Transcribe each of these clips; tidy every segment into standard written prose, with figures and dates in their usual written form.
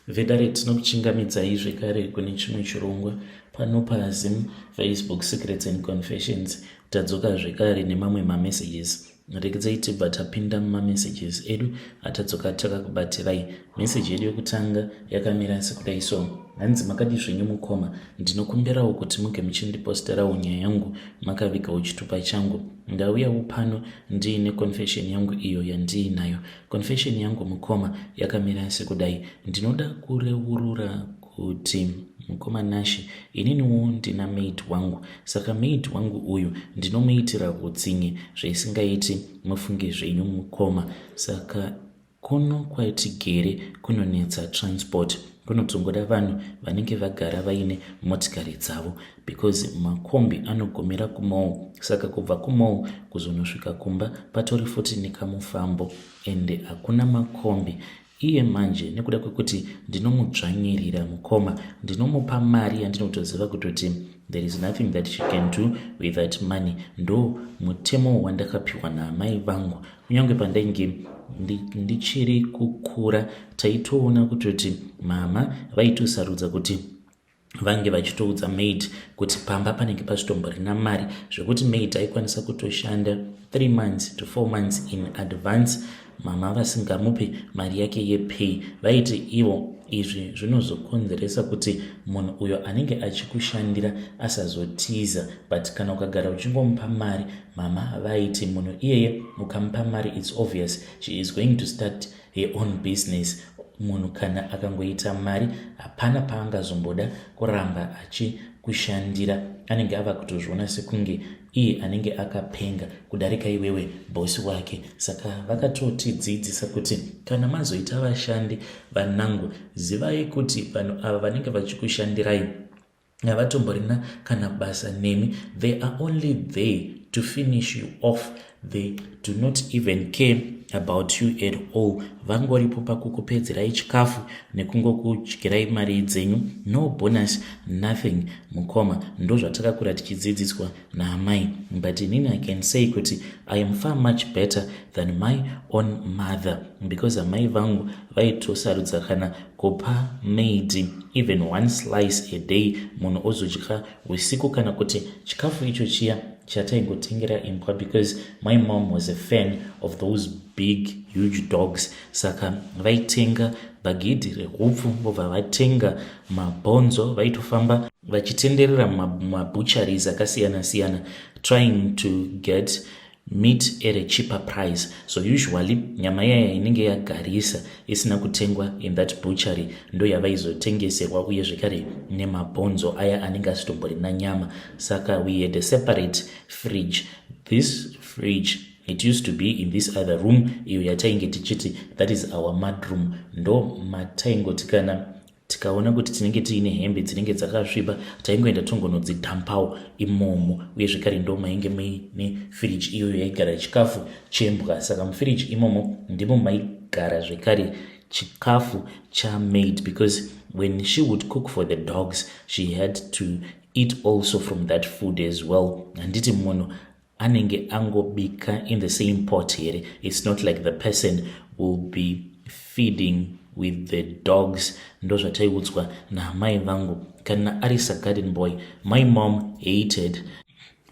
Vedare, tinokuchingamidzai zvekare kune chimwe chirongwa pano paZim Facebook Secrets and Confessions. Tadzoka zvekare nemamwe mamessages. Regedzai tibva tapinda mumamessages edu atadzoka takakubatirai. Meseji yedu yekutanga yakamira sekudai so. Hanzi, "Makadi zvenyu mukoma? Ndinokumbirawo kuti muge muchindiposterawo nyaya yangu makavigawo chitupa changu. Ndauyawo pano ndiine confession yangu iyo yandiinayo. Confession yangu, mukoma, yakamira sekudai. Ndinoda kureurura kuti, mukoma Nashi, ininiwo ndina maid wangu. Saka maid wangu uyu ndinomuitira utsinye zvaisingaiti, mufunge zvenyu, mukoma. Saka kuno kwatigere kunonetsa transport, kunotongoda vanhu vanenge vagara vaine motikari dzavo because makombi anogumira kumall. Saka kubva kumall kuzonosvika kumba patori futi nekamufambo, ende hakuna makombi. Iye manje, nekuda kwekuti ndinomudzvanyirira, mukoma, ndinomupa mari yandinotoziva kutoti there is nothing that she can do with that money. Ndo mutemo wandakapiwa naamai vangu. Kunyange pandainge ndichiri kukura, taitoona kutoti mama vaitosarudza kuti vange vachitoudza maid kuti pamba panenge pasitomborina mari, zvekuti maid aikwanisa kutoshanda 3 months to 4 months in advance, mama vasingamupi mari yake yepay. Vaiti ivo izvi zvinozokonzeresa kuti munhu uyo anenge achikushandira asazotiza, but kana ukagara uchingomupa mari, mama vaiti munhu iyeye ukamupa mari, it's obvious she is going to start her own business. Munhu kana akangoita mari, hapana paangazomboda kuramba achikushandira. Anenge ava kutozviona sekunge iye anenge akapenga kudarika iwewe bhosi wake. Saka vakatotidzidzisa kuti kana mazoita vashandi vanangu, zivai kuti vanhu ava vanenge vachikushandirai havatomborina kana basa nemi. They are only there to finish you off. They do not even care about you at all. Vangoripo pakukupedzerai chikafu nekungokudyirai mari dzenyu. No bonus, nothing, mukoma. Ndo zvatakakura tichidzidziswa naamai. But inini I can say kuti I am far much better than my own mother, because amai vangu vaitosarudza kana kupa maid even one slice a day, munhu ozodya usiku, kana kuti chikafu icho chiya chataingotengera imbwa, because my mom was a fan of those big huge dogs. Saka vaitenga bhagidhi rehupfu, vobva vatenga mabhonzo. Vaitofamba vachitenderera mabutcheries akasiyana-siyana, trying to get meat at a cheaper price. So usually nyama iyaya inenge yagarisa isina kutengwa in that butchery ndo yavaizotengeserwa, uye zvekare nemabhonzo aya anenge asitomborina nyama. Saka we had a separate fridge. This fridge, it used to be in this other room iyo yatainge tichiti that is our mud room. Ndo mataingoti kana tikaona kuti tinenge tiine hembe dzinenge dzakasviba, taingoenda tongonodzidhampawo imomo. Uye zvekare ndo mainge muine firiji iyoyo yaigara chikafu chembwa. Saka mufiriji imomo ndimo maigara zvekare chikafu chamaid, because when she would cook for the dogs, she had to eat also from that food as well. Handiti munhu anenge angobika in the same pot here? It's not like the person will be feeding with the dogs. Ndo zvataiudzwa naamai vangu. Kana ari sagarden boy, my mom hated.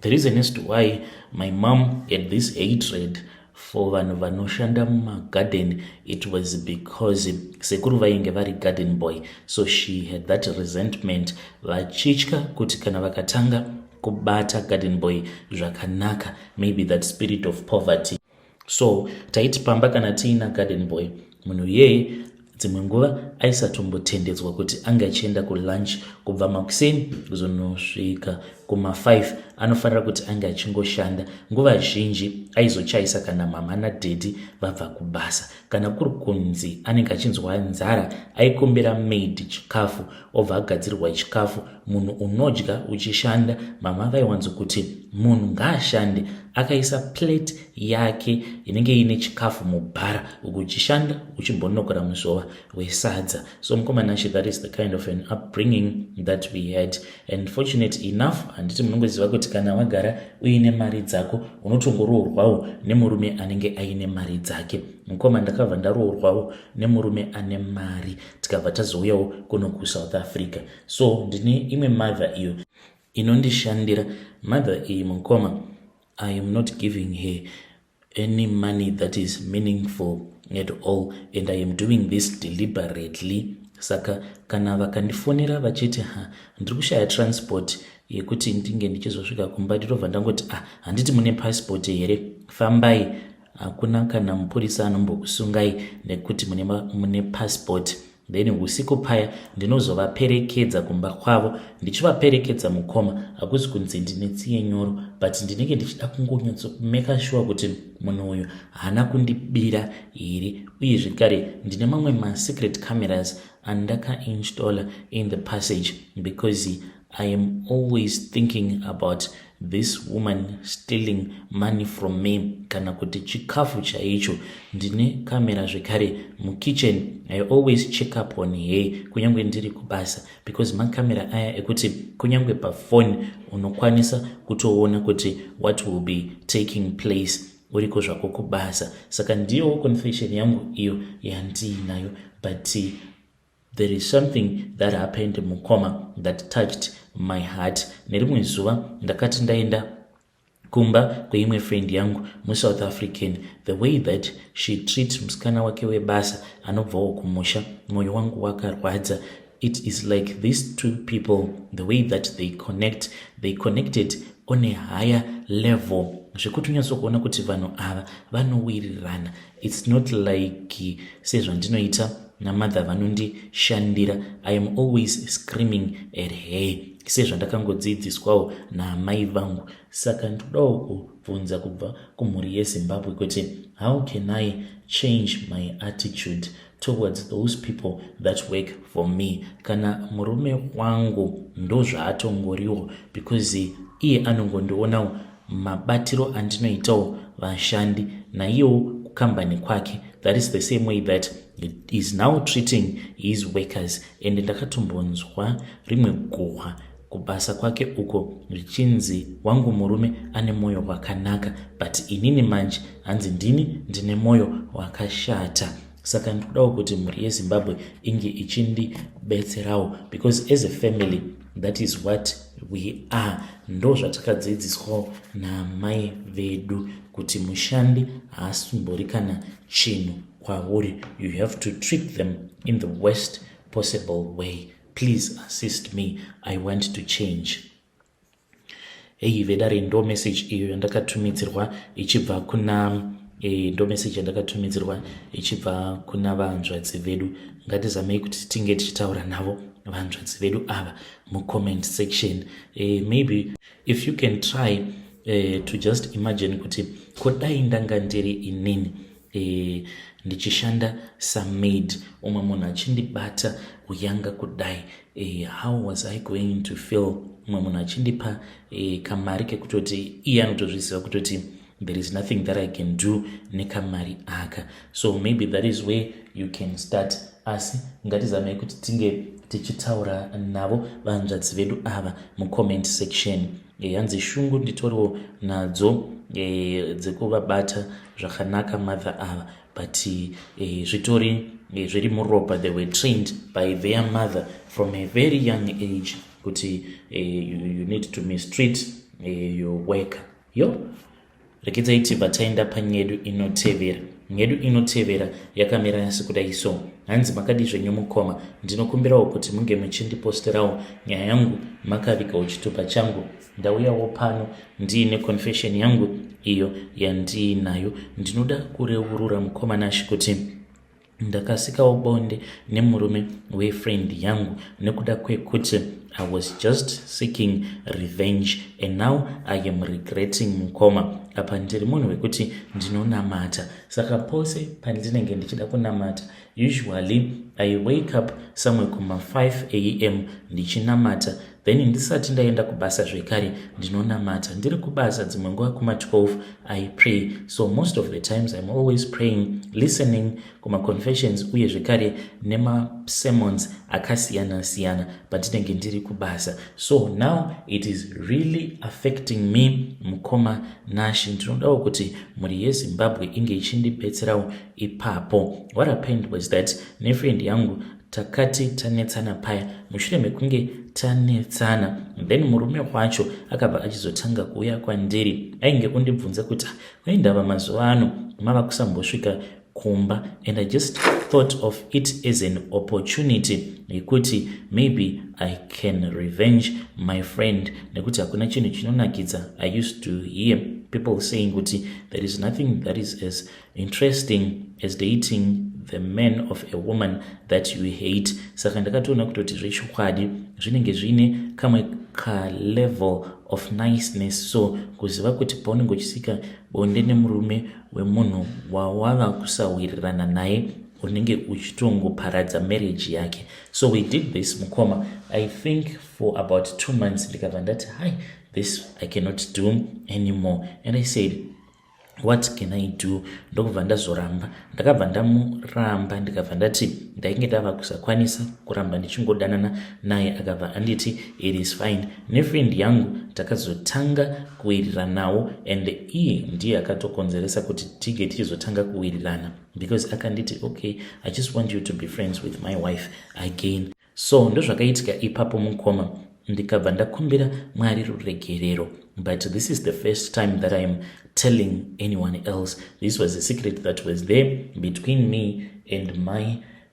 The reason as to why my mom had this hatred for vanhu vanoshanda mumagarden, it was because sekuru vainge vari garden boy. So she had that resentment, vachitya kuti kana vakatanga kubata garden boy zvakanaka, maybe that spirit of poverty. So taiti pamba kana tiina garden boy, munhu iyeye dzimwe nguva aisatombotendedzwa kuti ange achienda kulunch. Kubva makuseni kuzonosvika kuma5 anofanira kuti ange achingoshanda. Nguva zhinji aizochaisa kana mama nadhedhi vabva kubasa. Kana kuri kunzi anenge achinzwa nzara, aikumbira maid chikafu, obva agadzirwa chikafu. Munhu unodya uchishanda. Mama vaiwanzokuti munhu ngaashande akaisa plate yake inenge iine chikafu mubhara, uku uchishanda uchimbonokora muzova wesadza. So mukoma Nashe, that is the kind of an upbringing that we had, and fortunate enough Handiti munongoziva kuti kana wagara uine mari dzako, unotongoroorwawo nemurume anenge aine mari dzake. Mukoma, ndakabva ndaroorwawo nemurume ane mari, tikabva tazouyawo kuno kuSouth Africa. So ndine imwe mother iyo inondishandira. Mother iyi, mukoma, I am not giving her any money that is meaningful at all, and I am doing this deliberately. Saka kana vakandifonera vachiti, "Ha, ndiri kushaya transport yekuti ndinge ndichizosvika kumba," ndinobva ndangoti, "Ah, handiti mune passport here? Fambai, hakuna kana mupurisa anombokusungai nekuti mune passport." Then usiku paya ndinozovaperekedza kumba kwavo. Ndichivaperekedza, mukoma, hakuzi kunzi ndine tsiye nyoro, but ndinenge ndichida kungonyatsokumake sure kuti munhu uyu haana kundibira here. Uye zvekare ndine mamwe masecret cameras andakainstalla in the passage, because I am always thinking about this woman stealing money from me, kana kuti chikafu chaicho. Ndine kamera zvekare mukitchen. I always check up on her kunyange ndiri kubasa, because makamera aya ekuti kunyange pafoni unokwanisa kutoona kuti what will be taking place uriko zvako kubasa. Saka ndiyowo confession yangu iyo yandiinayo, but there is something that happened, mukoma, that touched my heart. Nerimwe zuva ndakati ndaenda kumba kweimwe friend yangu muSouth African. The way that she treat musikana wake webasa anobvawo kumusha, mwoyo wangu wakarwadza. It is like these two people, the way that they connect, they connected on a higher level, zvekuti unyatsokuona kuti vanhu ava vanowirirana. It's not like sezvandinoita namother vanondishandira. I am always screaming at her, sezvandakangodzidziswawo naamai vangu. Saka ndodawo kubvunza kubva kumhuri yeZimbabwe kuti how can I change my attitude towards those people that work for me? Kana murume wangu ndozvaatongoriwo, because iye anongondionawo mabatiro andinoitawo vashandi, naiyewo kukambani kwake that is the same way that is now treating his workers. And ndakatombonzwa rimwe guhwa kubasa kwake uko zvichinzi wangu murume ane mwoyo wakanaka, but inini manje hanzi ndini ndine mwoyo wakashata. Saka ndikudawo kuti mhuri yeZimbabwe inge ichindibetserawo, because as a family that is what we are. Ndo zvatakadzidziswawo namai vedu kuti mushandi haasimbori kana chinhu kwauri. You have to treat them in the worst possible way. Please assist me, I want to change. Hei vedare, ndo message iyo yandakatumidzirwa ichibva kuna ndo message yandakatumidzirwa ichibva kuna vanzvadzi vedu. Ngatizamei kuti tinge tichitaura navo vanzvadzi vedu ava mucomment section. Maybe if you can try to just imagine kuti kudai ndanga ndiri inini ndichishanda samaid, umwe munhu achindibata uyanga kudai, how was I going to feel? Umwe munhu achindipa kamari kekutoti iye anotozviziva kutoti there is nothing that I can do nekamari aka. So maybe that is where you can start. Asi ngatizamei kuti tinge tichitaura navo vanzvadzi vedu ava mucomment section. Hanzi shungu nditoriwo nadzo dzekuvabata zvakanaka mother ava, but zvitori zviri muropa. They were trained by their mother from a very young age kuti you need to mistreat your worker. Yo, rekedzai tibva taenda panyedu inotevera. Nyedu inotevera yakamira sekudai so. Hanzi, "Makadi zvenyu mukoma? Ndinokumbirawo kuti munge muchindiposterawo nyaya yangu makavigawo chitupa changu. Ndauyawo pano ndiine confession yangu iyo yandiinayo. Ndinoda kureurura, mukoma Nashi, kuti ndakasikawo bonde nemurume wefriend yangu nekuda kwekuti I was just seeking revenge, and now I am regretting. Mukoma, apa ndiri munhu wekuti ndinonamata, saka pose pandinenge ndichida kunamata, usually I wake up somewhere kuma5 a.m. ndichinamata. Then ndisati ndaenda kubasa zvekare ndinonamata. Ndiri kubasa dzimwe nguva kuma12 I pray. So most of the times I'm always praying, listening kumaconfessions uye zvekare nemasermons akasiyana-siyana pandinenge ndiri kubasa. So now it is really affecting me, mukoma Nashi. Ndinodawo kuti mhuri yeZimbabwe inge ichindibetserawo ipapo. What happened was that nefriend yangu takati tanetsana paya. Mushure mekunge tanetsana, then murume wacho akabva achizotanga kuuya kwandiri. Ainge undibvunza kuti waindava mazuva ano mava kusambosvika kumba, and I just thought of it as an opportunity yekuti maybe I can revenge my friend, nekuti hakuna chinhu chinonakidza. I used to hear people saying kuti there is nothing that is as interesting as dating the man of a woman that you hate. Saka ndakatoona kutoti zvechokwadi zvinenge zviine kamwe kalevel of niceness. So kuziva kuti paunenge uchisika bonde nemurume wemunhu wawava kusawirirana naye, unenge uchitongoparadza marriage yake. So we did this, mukoma, I think for about 2 months. Ndikabva ndati, "Hi, this I cannot do anymore." And I said, "What can I do?" Ndokubva ndazoramba. Ndakabva ndamuramba, ndikabva ndati ndainge ndava kusakwanisa kuramba ndichingodanana naye. Akabva anditi it is fine. Nefriend yangu takazotanga kuwiriranawo, and iye ndiye akatokonzeresa kuti tige tichizotanga kuwirirana, because akanditi, "Okay, I just want you to be friends with my wife again." So ndozvakaitika ipapo, mukoma. Ndikabva ndakumbira Mwari ruregerero, but this is the first time that I am telling anyone else. This was a secret that was there between me and my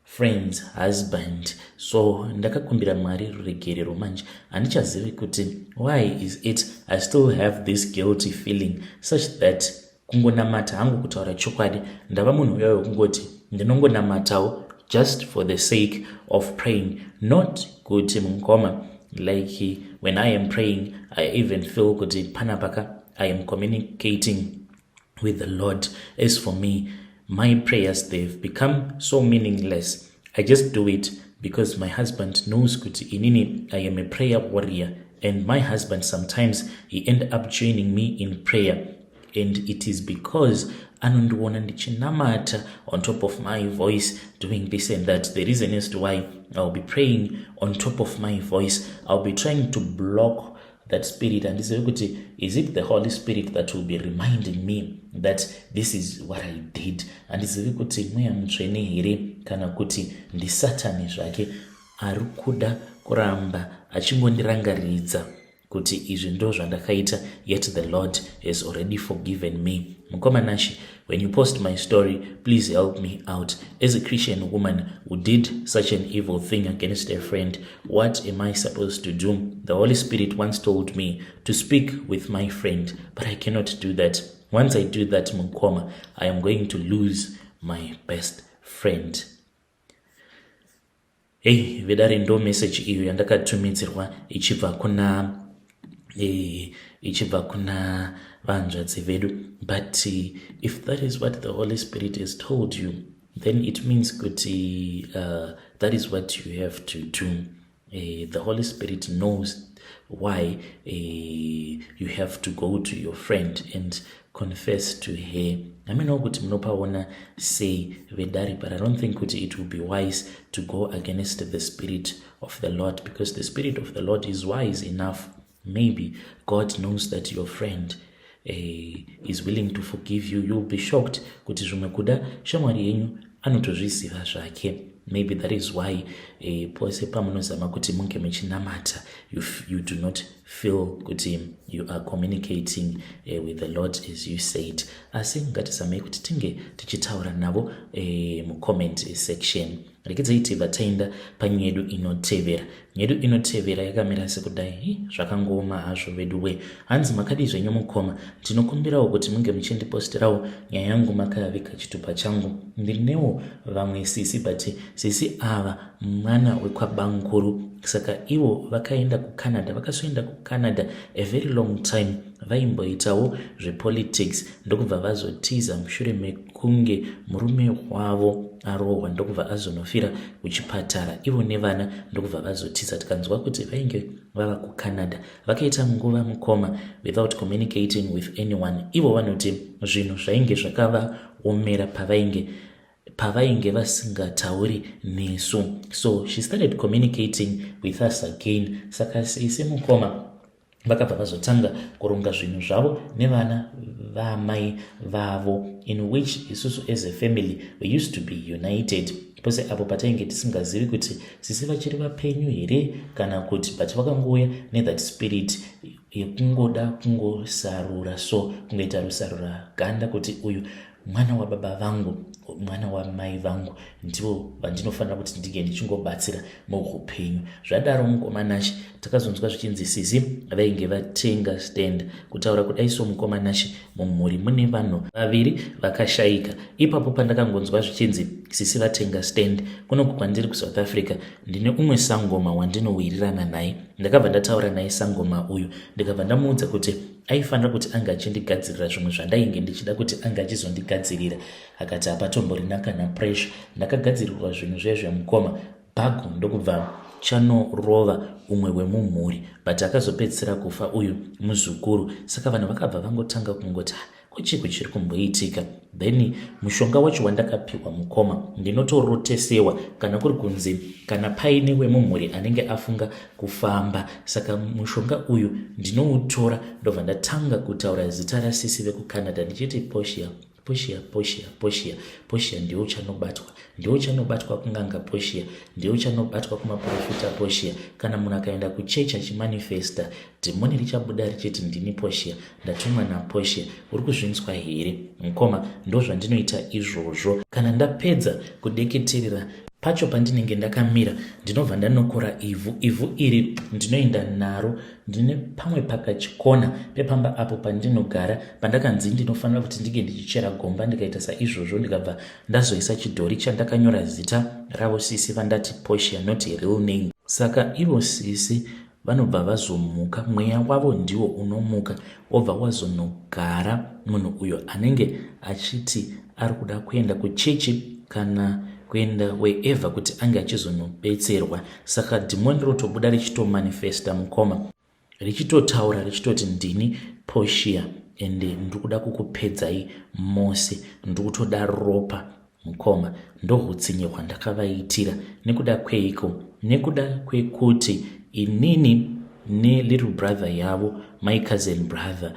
friend's husband. So ndakakumbira Mwari ruregerero. Manje handichazivi kuti why is it I still have this guilty feeling, such that kungonamata hangu, kutaura chokwadi, ndava munhu uya wekungoti ndinongonamatawo just for the sake of praying, not kuti, mukoma, like when I am praying, I even feel kuti panapaka I am communicating with the Lord. As for me, my prayers, they've become so meaningless. I just do it because my husband knows kuti inini I am a prayer warrior, and my husband, sometimes he end up joining me in prayer, and it is because anondiona ndichinamata on top of my voice, doing this and that. The reason as to why I'll be praying on top of my voice, I'll be trying to block that spirit. Handizivi kuti is it the Holy Spirit that will be reminding me that this is what I did. Handizivi kuti Mweya Mutsvene here kana kuti ndisatani zvake ari kuda kuramba achingondirangaridza kuti izvi ndo zvandakaita, yet the Lord has already forgiven me. Mukoma Nashi, when you post my story, please help me out. As a Christian woman who did such an evil thing against a friend, what am I supposed to do? The Holy Spirit once told me to speak with my friend, but I cannot do that. Once I do that, mukoma, I am going to lose my best friend. Hei vedare, ndo message iyo yandakatumidzirwa ichibva kuna vanzvadzi vedu. But if that is what the Holy Spirit has told you, then it means kuti that is what you have to do. The Holy Spirit knows why you have to go to your friend and confess to her. Hameno kuti munopaona sei vedare, but I don't think kuti it will be wise to go against the Spirit of the Lord, because the Spirit of the Lord is wise enough. Maybe God knows that your friend is willing to forgive you. You'll be shocked kuti zvimwe kuda shamwari yenyu anotozviziva zvake. Maybe that is why pose pamunozama kuti munge muchinamata, you do not feel kuti you are communicating with the Lord as you said. Asi ngatizamei kuti tinge tichitaura navo mucomment section. Rekedzai tibva taenda panyaya yedu inotevera. Nyaya yedu inotevera yakamira sekudai. Zvakangooma hazvo vedu we. Hanzi, "Makadii zvenyu mukoma? Ndinokumbirawo kuti munge muchindiposterawo nyaya yangu makaviga chitupa changu. Ndinewo vamwe sisi, but sisi ava mwana wekwabankuru, saka ivo vakaenda kuCanada. Vakazoenda kuCanada a very long time. Vaimboitawo zvepolitics ndokubva vazotiza mushure mekunge murume wavo arohwa ndokubva azonofira kuchipatara ivo nevana ndokubva vazotiza. Tikanzwa kuti vainge vava kuCanada. Vakaita nguva mukoma without communicating with anyone. Ivo vanoti zvinhu zvainge zvakavaomera pavainge pavainge vasingatauri nesu. So she started communicating with us again. Saka sisi mukoma vakabva vazotanga kuronga zvinhu zvavo nevana vamai vavo, in which isusu as a family we used to be united pose apo patainge tisingazivi kuti sisi vachiri vapenyu here kana kuti, but vakangouya nethat spirit yekungoda kungosarura, so kungoita rusarura ganda kuti uyu mwana wababa vangu, mwana wamai vangu, ndivo vandinofanira kuti ndinge ndichingobatsira muupenyu. Zvadaro mukoma Nashe, takazonzwa zvichinzi sisi vainge vatenga stand. Kutaura kudai so mukoma Nashe, mumhuri mune vanhu vaviri vakashayika. Ipapo pandakangonzwa zvichinzi sisi vatenga stand, kunoku kwandiri kuSouth Africa ndine umwe sangoma wandinowirirana naye. Ndakabva ndataura naye sangoma uyu, ndikabva ndamuudza kuti aifanira kuti anga achindigadzirira zvimwe zvandainge ndichida kuti anga achizondigadzirira. Akati hapatomborina kana pressure. Ndakagadzirirwa zvinhu zviya zvemukoma bhagu, ndokubva chanorova umwe wemumhuri, but akazopedzisira kufa uyu muzukuru. Saka vanhu vakabva vangotanga kungoti, "Kuchii chiri kumboitika?" Then mushonga wacho wandakapiwa mukoma, ndinotorotesewa kana kuri kunzi kana paine wemumhuri anenge afunga kufamba. Saka mushonga uyu ndinoutora, ndobva ndatanga kutaura zita rasisi vekuCanada ndichiti, "Poshia, Poshia, Poshia, Poshia, Poshia, ndiwe uchanobatwa, ndiwe uchanobatwa kunganga, Poshia, ndiwe uchanobatwa kumaprofita, Poshia." Kana munhu akaenda kuchechi achimanifesta, dhimoni richabuda richiti, "Ndini Poshia, ndatumwa naPoshia." Uri kuzvinzwa here mukoma? Ndo zvandinoita izvozvo. Kana ndapedza kudeketerera pacho pandinenge ndakamira, ndinobva ndanokora ivhu. Ivhu iri ndinoenda naro, ndine pamwe pakachikona pepamba apo pandinogara pandakanzi ndinofanira kuti ndinge ndichichera gomba. Ndikaita saizvozvo, ndikabva ndazoisa chidhori chandakanyora zita ravo sisi vandati Poshia, not real name. Saka ivo sisi vanobva vazomuka, mweya wavo ndiwo unomuka, wobva wazonogara munhu uyo anenge achiti ari kuda kuenda kuchechi kana kuenda wherever kuti ange achizonobetserwa. Saka dhimoni rotobuda richitomanifesta mukoma, richitotaura richitoti, "Ndini Poshia ende ndiri kuda kukupedzai mose, ndiri kutoda ropa." Mukoma, ndohutsinye hwandakavaitira. Nekuda kweiko? Nekuda kwekuti inini nelittle brother yavo, my cousin brother,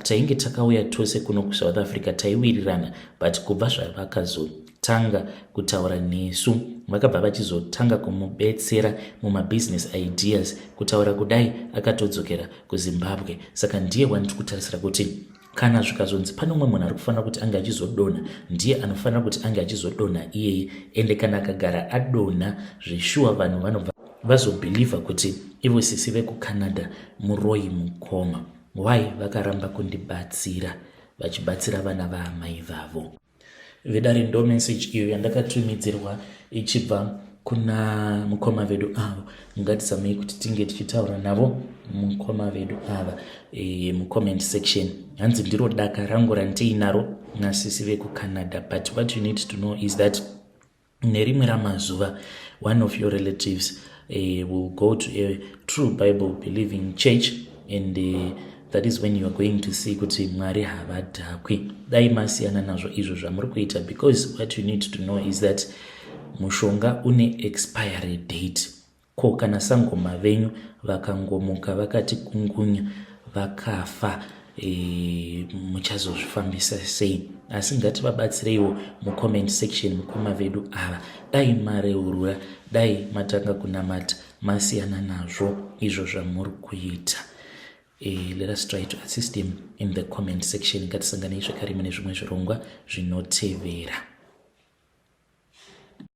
tainge takauya tose kuno kuSouth Africa, taiwirirana, but kubva zvavakazotanga kutaura nesu, vakabva vachizotanga kumubetsera mumabusiness ideas. Kutaura kudai akatodzokera kuZimbabwe. Saka ndiye wandiri kutarisira kuti kana zvikazonzi pane umwe munhu ari kufanira kuti ange achizodonha, ndiye anofanira kuti ange achizodonha iyeye. Ende kana akagara adonha zveshuwa, vanhu vanobva vazobhilivha kuti ivo sisi vekuCanada muroyi. Mukoma, why vakaramba kundibatsira vachibatsira vana vaamai vavo? Vedare, ndo message iyo yandakatumidzirwa ichibva kuna mukoma vedu avo. Ngatizamei kuti tinge tichitaura navo mukoma vedu ava mucomment section. Hanzi, "Ndiro daka rangu randiinaro nasisi vekuCanada." But what you need to know is that nerimwe ramazuva one of your relatives will go to a true Bible believing church and that is when you are going to see kuti Mwari havadhakwi. Dai masiyana nazvo izvo zvamuri kuita, because what you need to know is that mushonga une expiry date. Ko kana sangoma venyu vakangomuka vakati kungunya vakafa, muchazozvifambisa sei? Asi ngativabatsireiwo mucomment section mukoma vedu ava. Dai mareurura, dai matanga kunamata, masiyana nazvo izvo zvamuri kuita. Let us try to assist him in the comment section. Ngatisanganei zvakare mune zvimwe zvirongwa zvinotevera.